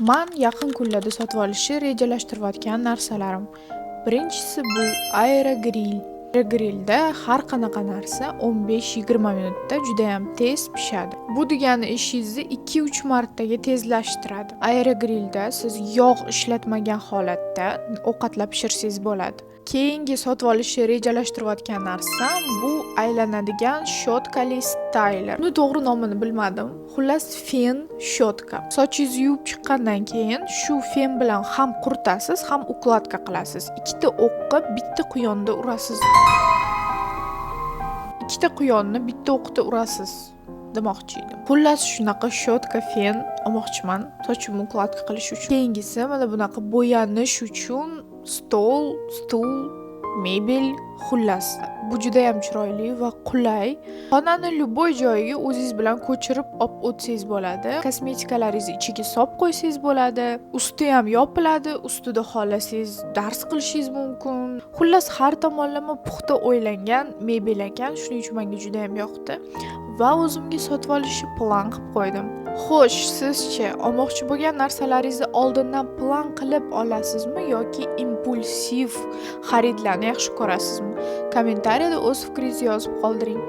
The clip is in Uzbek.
Man yaqin kunlarda sotib olishni rejalashtirayotgan narsalarim. Birinchisi bu aerogrill. Aerogrillda har qanaqa narsa 15-20 minutda judayam tez pishadi. Bu degani ishingizni 2-3 martaga tezlashtiradi. Aerogrillda siz yog' ishlatmagan holatda ovqatlar pishirsangiz bo'ladi. Keyingi sotib olishni rejalashtirayotgan narsam bu aylanadigan щётка li стайлер. Uni to'g'ri nomini bilmadim. Xullas, fen щётка. Sochingizni yuvib chiqqandan keyin shu fen bilan ham quritasiz, ham укладка qilasiz. Ikkita o'qqa bitta quyonda urasiz. Ikkita quyonni bitta o'qda urasiz demoqchi edim. Xullas, shunaqa щётка fen olmoqchiman sochimni укладка qilish uchun. Keyingisi mana bunaqa bo'yanish uchun stol, stul, mebel, xullas, bu judayam chiroyli va qulay. Xonani любой joyiga o'zingiz bilan ko'chirib olib o'tsangiz bo'ladi. Kosmetikalaringizni ichiga solib qo'ysangiz bo'ladi. Usti ham yopiladi, ustida xohlasangiz dars qilishingiz mumkin. Xullas, har tomonlama puxta o'ylangan mebel ekan, shuning uchun menga judayam yoqdi va o'zimga sotib olishni plan qilib qo'ydim. Xo'sh, sizchi olmoqchi bo'lgan narsalaringizni oldindan plan qilib olasizmi yoki impulsiv xaridlarni yaxshi ko'rasizmi? Kommentariyada o'z fikringizni yozib qoldiring.